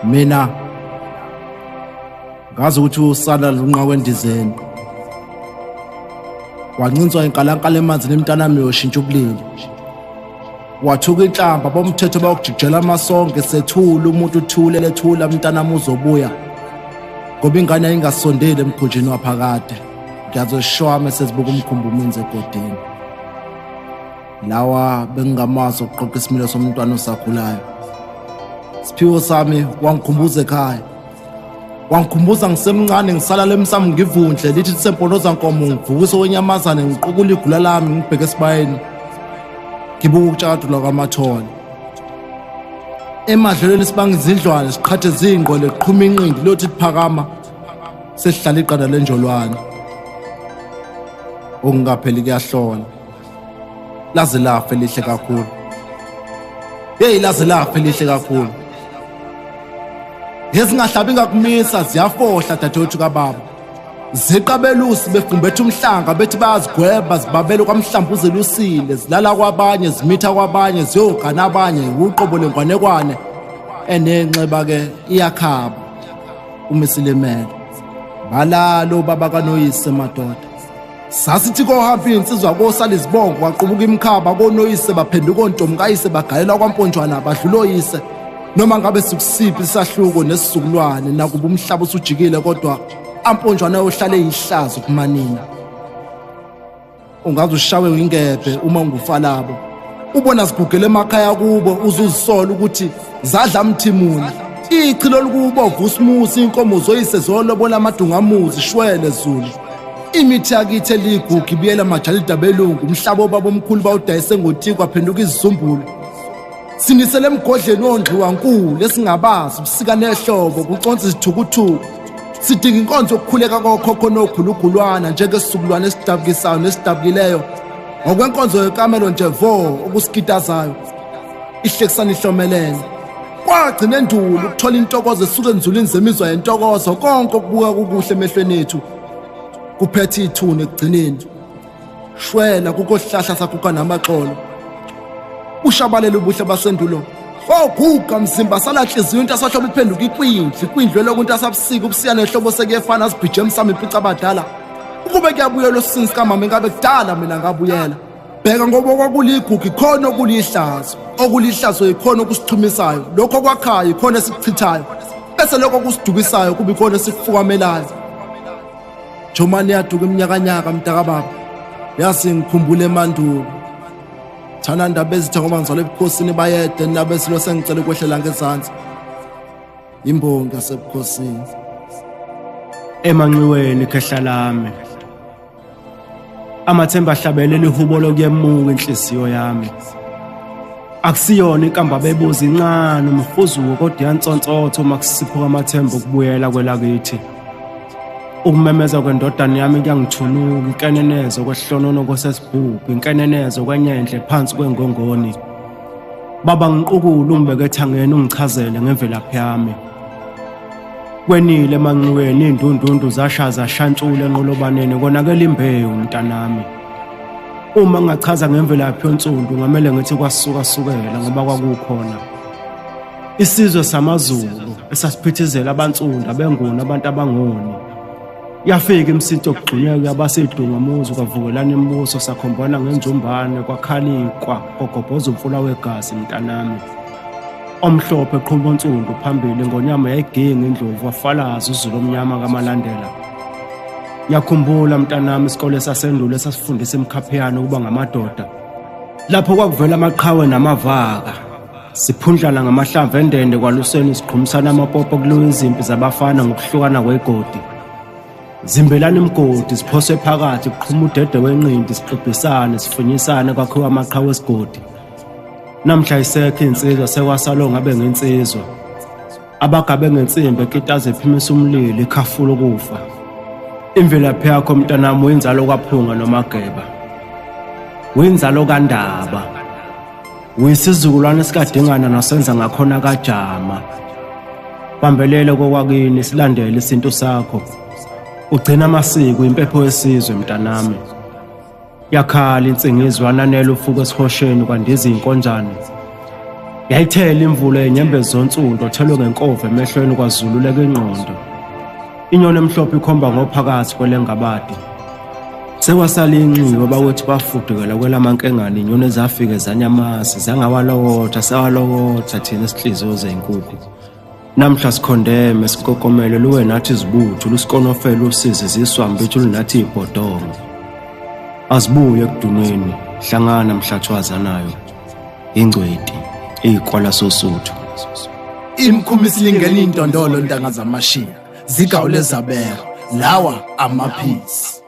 Mina ngazi ukuthi usala lunqakwe endizeni. Wancinswa inkalankala emanzini mntanami yoshintsha ubulili. Wathuka inhlamba bomthetho bayokujikijela amasonke sethula umuntu uthule lethula mntanami uzobuya. Ngoba ingane yayingasondeli emkhunjini waphakade. Ngiyazoshwama sezibuka umkhumbi uminze egodini. Lawa bengingamazi okuqoqa isimilo somntwana osakhulayo. Siphiwo sami wangikhumbuza ekhaya. Wangikhumbuza ngisemncane ngisala lemsamo ngivundle lithi lisemponoza nkomo ngivukise wenyamazane ngiqukula igula lami ngibheke esibayeni. Ngibuka ukutshakadula kwamathole. Emadlelweni sibanga izindlwane siqhathe zingqwele qhuma inqindi lothi liphakama sesihlala iqanda lenjolwane. Okungapheli kuyahlola. Laze lafa elihle kakhulu. Hey laze lafa elihle kakhulu. Ngezingahlabi ngakumisa ziyafohla dadewethu kababa. Ziqabelusi befumbetha umhlanga bethi bayazigweba zibabele kwamhlambuze lusile zilala kwabanye zimitha kwabanye ziyogana abanye uqobo lengwanekwane enenxeba ke iyakhaba uma isilimele. Balalo baba kanoyise madoda. Sasithi kohamba iy'nsizwa kosala izibongo kwaqubuka imikhaba konoyise baphenduka ontombi kayise bagalela kwamponjwana badlula oyise noma ngabe sikusiphi isahluko nesizukulwane nakuba umhlaba usujikile kodwa amponjwana ayohlale eyihlazo kumanina. Ungaze ushawe ingebhe uma ungufalabo ubona zigugele emakhaya kubo uzuzisola ukuthi zadla mthimuni ichilo likubo vusimusi inkomo zoyise zolobola amadungamuzi shwele zulu imithi yakithi eligugu ibuyela amajalida belungu umhlaba obaba omkhulu bawudayise ngotiko aphenduka izizumbulu sinisele emgodleni wondliwankulu esingabazi ubusika nehlobo kuconsa izithukuthuku sidinga inkonzo yokukhuleka kokhokho nokhulugulwana njengesizukulwane esidabukisayo nesidabukileyo ngokwenkonzo yekamelo nje vo okusikitazayo ihlekisana ihlomelene kwagcina endulo ukuthola intokozo esuka enzulwini zemizwa yentokozo konke okubuka kukuhle emehlweni ethu kuphethe ithuna ekugcineni shwela kukohlahla saguga namaxolo ushabalele ubuhle basendulo oguga mzimba salanhliziyo into asahlobo iphenduka ikwindlu ikwindlu elokuntu asabusika ubusika nehlobo sekuyefana sibhije emsamo impica abadala ukube kuyabuyelwa esisini sikamama ingabe kudala mina ngabuyela bheka ngoba kwakuligugu ikhona okulihlazo okulihlazo ikhona okusichumisayo lokho kwakhayo ikhona esikuchithayo bese lokho okusidukisayo kuba ikhona esikufukamelayo Jomani yaduka iminyakanyaka mntakababa yazi ngikhumbule emandulo thana ndaba ezitha ngoba ngizalwa ebukhosini bayede nabesilo sengicela ukwehlela ngezansi imbongi yasebukhosini Emanxiweni khehla lami Amathemba ahlabelela ihubo lokuyemuka inhliziyo yami. Akusiyona inkamba bebuza incane umhuzuko kodwa iyansonsotha uma kusiphuka amathemba okubuyela kwelakithi. Ukumemeza kwendodana yami kuyangithunuka inkenenezo kwehlonono kosesibhubhu inkenenezo kwenyendle phansi kwengongoni. Baba ngiqukule ungibeke ethangeni ungichazele ngemvelaphi yami. Kwenile emanxiweni indundundu zasha zashantshula enqolobaneni konakela imbewu mntanami. Uma ngingachaza ngemvelaphi yonsundu ngamele ngithi kwasuka sukela ngoba kwakukhona isizwe samaZulu esasiphithizela abansundu abenguni abantu abangoni. Yafika imsinto yokugxunyeka yabasedunga muzi kwavukelana imibuso sakhombana ngenjumbane kwakhalikwa kwagobhoza umfula wegazi mntanami. Omhlophe qhuba onsundu phambili ngonyama yayiginga indlovu wafalaza uzulu omnyama kaMalandela. Yakhumbula mntanami isikole sasendulo esasifundisa imikhaphiyana ukuba ngamadoda. Lapho kwakuvela amaqhawe namavaka. Siphundlana ngamahlamvu endende kwaluseni siqhumisana amapopo kuliwa izimpi zabafana ngokuhlukana kwegodi. Zimbelana imigodi siphoswe phakathi kuqhuma udede wenqindi sixubhisane sifunyisane kwakhiwa amaqhawe esigodi. Namhla isekho insizwa sekwasalo ngabe ngensizwa. Abagabe ngensimbi ekitaze ephimisa umlilo ikhafula ukufa. Imvelaphi yakho mntanami uyinzalo kwaPhunga noMageba. Uyinzalo kaNdaba. Uyisizukulwane sikaDingana nosenza ngakhona kaJama. Bambelele kokwakini silandele isintu sakho. Ugcina amasiko impepho yesizwe mntanami. Yakhala insingizwa ananela ufuko esihosheni kwandiza inkonjane. Yayithela imvula yenyembezi zonsundu othelwe ngenkovu emehlweni kwazululeka ingqondo. Inyoni emhlophe ikhomba ngophakathi kwelengabadi. Sekwasala inxiwa bakuthi bafudukela kwelamankengane inyoni ezafike zanyamasi zangawalokotha sawalokotha thina esinhliziyo zezinkukhu. Namhla sikhondeme sikokomele luwe nathi izibuthu lusikonofele usizi ziswambithi lunathi ibhodongo. Azibuye ekudunweni hlangana mhlathwazanayo ingcweti iyikwala sosuthu. Imkhumisi lingena intondolo ntanga zamashiya zigawule zabeka lawa amaphisi.